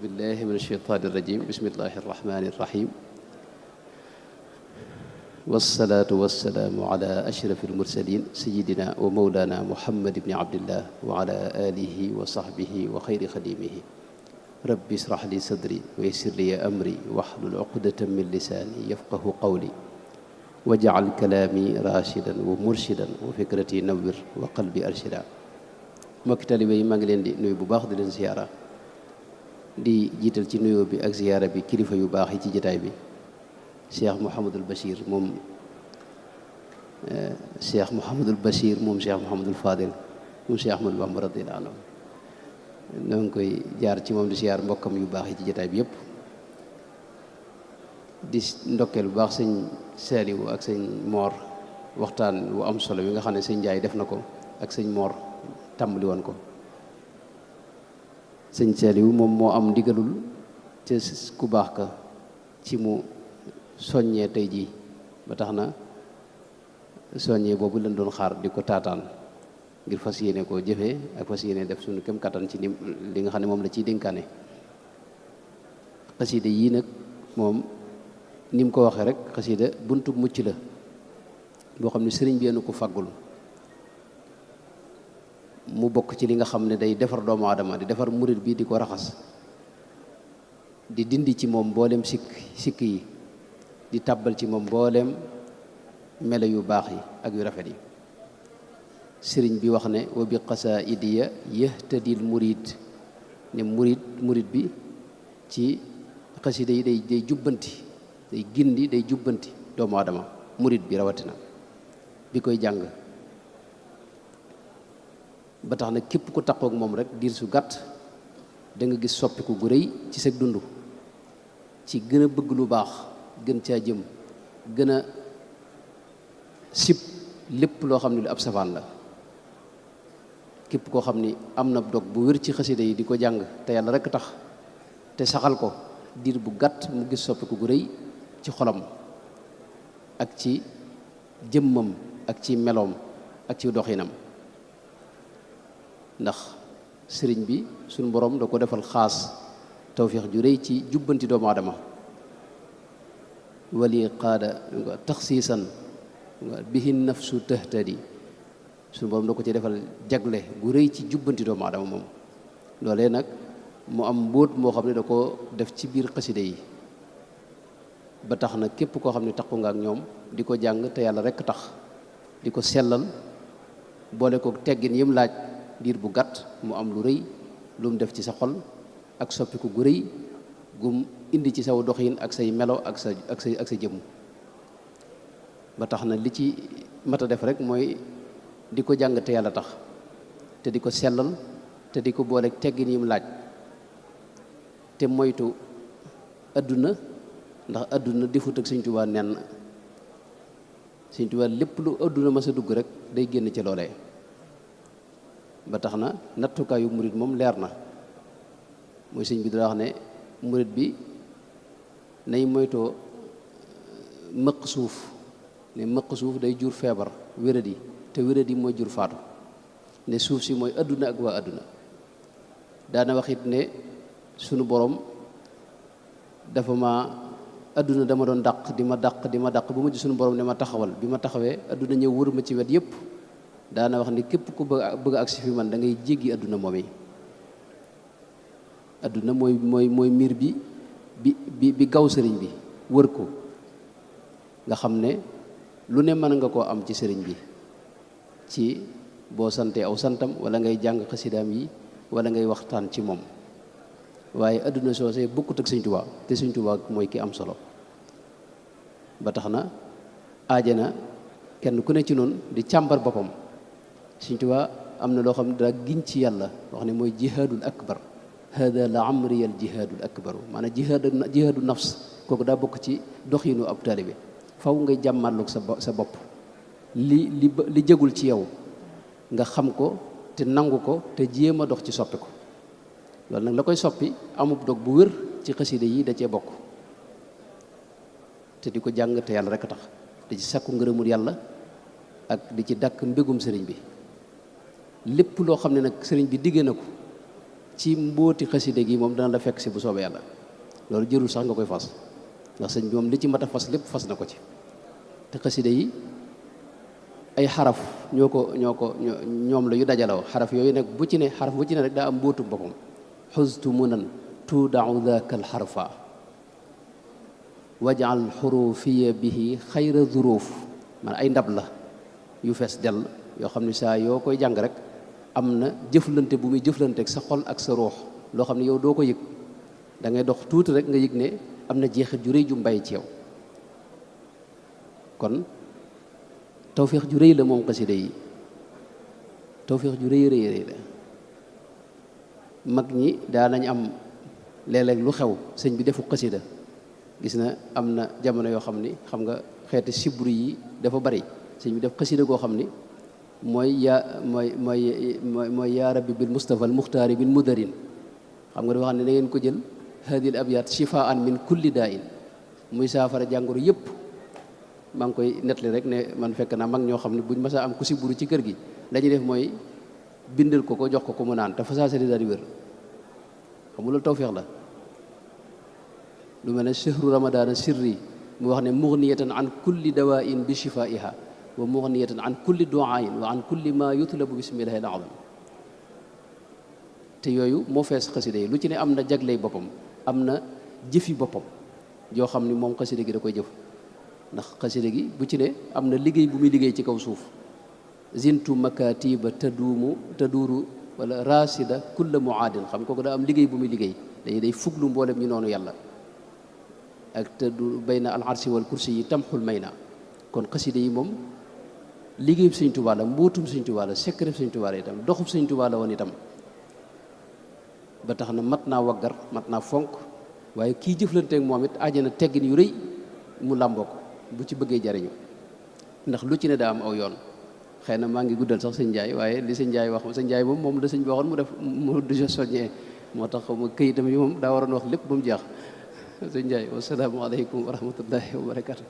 billahi min ashaytaani irrajim bismillahi irrahmani irrahim wassalaatu wassalaamu ala ashrafi almursalin sayidina wa mawlana muhammad ibni abdillah wa ala alihi wa sahbihi wa xayri xadimihi rabbi israh li sadri wa yassir li amri wahlul uqdatan min lisaani yafqahu qawli waj'al kalaami rashidan wa murshidan wa fikrati nawwir wa qalbi arshida mbokki talibe yi maa ngi leen di nuyu bu baax di leen ziyaara di jiital ci nuyoo bi ak ziyaara bi kilifa yu baax yi ci jataay bi Cheikh Mouhamadul Bachir moom Cheikh Mouhamadul Bachir moom Cheikh Mouhamadul Fadil moom Cheikh Ahmadou Bamba radiyallahu anhu ñoo ngi koy jaar ci moom di ziyaar mbokkam yu baax yi ci jataay bi yëpp di ndokkeel bu baax sëñ Saliou ak sëñ Mor waxtaan wu am solo bi nga xam ne sëñ Njaay def na ko ak sëñ Mor tàmbali woon ko sëñ Saliou moom moo am ndigalul ca ku baax ka ci mu soññee tey jii ba tax na soññee boobu lañ doon xaar di ko taataan ngir fas yéene koo jëfee ak fas yéene def suñu kem kattan ci ni li nga xam ne moom la ciy dénkaane xasida yii nag moom ni mu ko waxee rek xasida buntu mucc la boo xam ne sëriñ bi yéen ko faggul mu bokk ci li nga xam ne day defar doomu aadama di defar murit bi di ko raxas di dindi ci moom mboolem sikk yi di tàbbal ci moom mboolem melo yu baax yi ak yu rafet yi sëriñ bi wax ne wa bi qasaidiya yahtadil murid ne murid bi ci xasida yi day jubbanti day gindi day jubbanti doomu aadama murid bi rawatina bi koy jàng ba tax na képp ku takkook moom rek diir su gàtt da nga gis soppiku gu rëy ci sa dund ci gën a bëgg lu baax gën caa jëm gën a sib lépp loo xam ne lu ab safaan la képp koo xam ni am na dog bu wér ci xasida yi di ko jàng te yàlla rek tax te saxal ko diir bu gàtt mu gis soppiku gu rëy ci xolam ak ci jëmmam ak ci meloom ak ci doxinam ndax sëriñ bi suñu borom da ko defal xaas tawfiix ju rëy ci jubbanti doomu aadama wali qaada taxsiisan bihi nafsu tahtadi suñu borom da ko ci defal jagle gu rëy ci jubbanti doomu aadama moom loolee nag mu am mbóot moo xam ne da ko def ci biir xaside yi ba tax na képp koo xam ne taxu nga ak ñoom di ko jàng te yàlla rekk tax di ko sellal boole ko teggin yim laaj diir bu gàtt mu am lu rëy lu mu def ci sa xol ak soppiku gu rëy gum indi ci saw doxin ak say melo ak sa jëmm ba tax na li ci mat a def rek mooy di ko jàng te yàlla tax te di ko sellal te di ko boole teggin yim laaj te moytu adduna ndax adduna defut ak Sëñ Tuubaa nen Sëñ Tuubaa lépp lu adduna ma sa dugg rek day génn ci loolee ba tax na nattukaayu murit moom leer na mooy sëñ bi dara wax ne murit bi nay moytoo mëq suuf ne mëq suuf day jur feebar wéradi te wéradi mooy jur faatu ne suuf si mooy adduna ak waa adduna daana wax it ne sunu borom dafa ma adduna dama doon dàq di ma dàq bu mujj sunu borom ne ma taxawal bi ma taxawee adduna ñëw wër ma ci wet yépp daana wax ni képp ku bëgg a agsi fi man da ngay jéggi adduna moom yi adduna mooy miir bi gaw sëriñ bi wër ko nga xam ne lu ne mën nga koo am ci sëriñ bi ci boo santee aw santam wala ngay jàng xasidaam yi wala ngay waxtaan ci moom waaye adduna soosee bokkut ak Sëñ Tuubaa te Sëñ Tuubaa mooy ki am solo ba tax na aajana kenn ku ne ci noonu di càmbar boppam Sëñ Tuubaa am na loo xam ne daa giñ ci yàlla wax ne mooy jihaadul akbar hada la amriyal jihaadul akbaru maanaam jihaadu nafs kooku daa bokk ci doxinu ab taalibe faw ngay jàmmarloog sa bopp li jëgul ci yow nga xam ko te nangu ko te jéem a dox ci soppi ko loolu nag la koy soppi amub dog bu wér ci xasida yi da cee bokk te di ko jàng te yàlla rek a tax di ci sakku ngërëmul yàlla ak di ci dàkk mbégum sëriñ bi lépp loo xam ne nag sëriñ bi diggee na ko ci mbóoti xasida gi moom dana la fekk si bu soobee yàlla loolu jërul sax nga koy fas ndax sëñ bi moom li ci mat a fas lépp fas na ko ci te xasida yi ay xaraf ñoom la yu dajaloo xaraf yooyu nag bu ci ne xaraf bu ci ne rek daa am mbóotu boppam xustu munan tuudau daka al xarfa wajal xurufiya bihi xayra zuruuf man ay ndab la yu fees dell yoo xam ne saa yoo koy jàng rek am na jëflante bu muy jëflante ak sa xol ak sa ruux loo xam ne yow doo ko yëg da ngay dox tuuti rek nga yëg ne am na jeexit ju rëy ju mbay ci yow kon tawféex ju rëy la moom xasida yi tawféex ju rëy la mag ñi daa nañ am léeg-léeg lu xew sëñ bi defu xasida gis na am na jamono yoo xam ni xam nga xeeti sibru yi dafa bari sëñ bi def xasida goo xam ni mooy yaa rabbi bil mustafa al muxtaari bil mudarin xam nga dafa xam ne da ngeen ko jël hadil abyaat shifaan min kulli daa in muy saafara jàngoro yëpp maa ngi koy nettali rek ne man fekk naa mag ñoo xam ne buñ mësa am ku sibru ci kër gi la ñuy def mooy bindal ko jox ko mu naan te fa saa sedi daal di wér xam nga loolu tawféex la lu mel ne shahru ramadana sirri mu wax ne mughniyatan an kulli dawain bi shifaiha wa mughniyatan an kulli duain wa an kulli ma yutlabu bismillahi al-azam te yooyu moo fees xasida yi lu ci ne am na jagley boppam am na jëfi boppam joo xam ni moom xasida gi da koy jëf ndax xasida gi bu ci ne am na liggéey bu muy liggéey ci kaw suuf zintu makatiba taduuru wala rasida kulla muaadin xam kooku daa am liggéey bu muy liggéey day fuglu mboolem ñu noonu yàlla ak tadu bayna al arsi wal kursi yi tamxul may na kon xasida yi moom liggéeyub sëñ Tuubaa la mbóotum sëñ Tuubaa la secret sëñ Tuubaa la itam doxub sëñ Tuubaa la woon itam ba tax na mat naa waggar mat naa fonk waaye kii jëflanteeg moom it àjjana teggin yu rëy mu làmboo ko bu ci bëggee jariñu ndax lu ci ne daa am aw yoon xëy na maa ngi guddal sax sëñ Njaay waaye li sëñ Njaay wax sëñ Njaay moom la sëñ bi waxoon mu du soññee moo tax ma këyitam yi moom daa waroon wax lépp ba mu jeex sëñ Njaay wassalaamu aleykum wa rahmatullahi wa barakatu